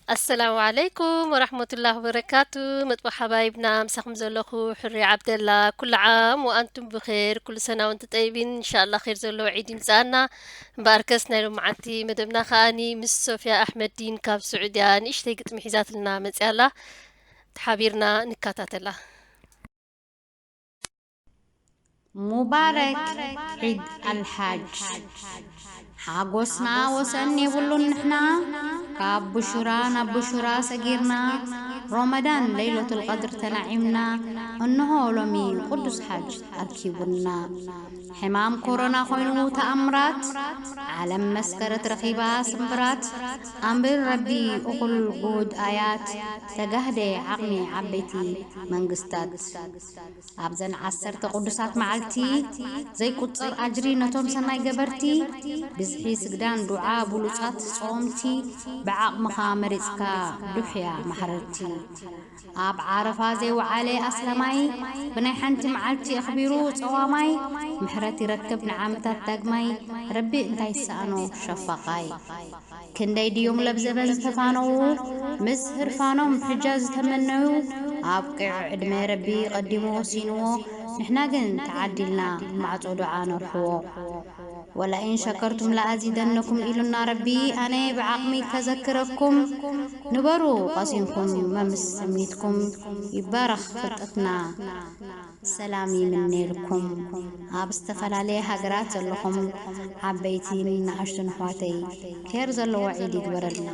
ኣሰላሙ ዓለይኩም ወራህመቱላህ ወበረካቱ። መጥቦ ሓባይብና፣ ምሳኹም ዘለኹ ሕሪ ዓብደላ። ኩሉ ዓም ወኣንቱም ብኸይር፣ ኩሉ ሰና ወንቱ ጠይቢን። እንሻላ ኸይር ዘለዎ ዒድ ይምጽኣና። እምበኣርከስ ናይ ሎመዓንቲ መደብና ከኣኒ ምስ ሶፍያ ኣሕመዲን ካብ ስዑድያ ንእሽተይ ግጥሚ ሒዛትልና መጽያላ። ተሓቢርና ንከታተላ። ሙባረክ ዒድ ኣልሓጅ። ሓጎስና ወሰን የብሉን ንሕና፣ ካብ ብሹራ ናብ ብሹራ ሰጊርና፣ ሮመዳን ለይለቱል ቀድር ተናዒምና፣ እንሆ ሎሚ ቅዱስ ሓጅ ኣርኪቡና። ሕማም ኮሮና ኮይኑ ተኣምራት፣ ዓለም መስከረት ረኺባ ስምብራት፣ ኣምር ረቢ እኹል ጉድ ኣያት፣ ተጋህደ ዓቕሚ ዓበይቲ መንግስታት። ኣብዘን ዓሰርተ ቅዱሳት መዓልቲ ዘይቁጸር ኣጅሪ ነቶም ሰናይ ገበርቲ፣ ብዝሒ ስግዳን ዱዓ ብሉጻት ጾምቲ፣ ብዓቕምኻ መሪጽካ ዱሕያ ማሕረርቲ። ኣብ ዓረፋ ዘይወዓለ ኣስላማይ፣ ብናይ ሓንቲ መዓልቲ ኣኽቢሩ ጸዋማይ፣ ምሕረት ይረክብ ንዓመታት ዳግማይ፣ ረቢ እንታይ ይሰኣኖ ሸፋቓይ። ክንደይ ድዮም ለብዘበን ዝተፋነዉ፣ ምስ ህርፋኖም ሕጃ ዝተመነዩ፣ ኣብቂዑ ዕድመ ረቢ ቀዲሙ ወሲንዎ፣ ንሕና ግን ተዓዲልና ማዕጾ ዱዓ ነርሕዎ። ወለኢን ሸከርቱም ለኣዚደነኩም ኢሉና ረቢ፣ ኣነ ብዓቕሚ ከዘክረኩም፣ ንበሩ ቀሲንኩም መምስ ስሚትኩም፣ ይባረኽ ፍልጠትና። ሰላም ይምነየልኩም። ኣብ ዝተፈላለየ ሃገራት ዘለኹም ዓበይቲን ንኣሽቱን ኣሕዋተይ፣ ኬር ዘለዎ ዒድ ይግበረልና።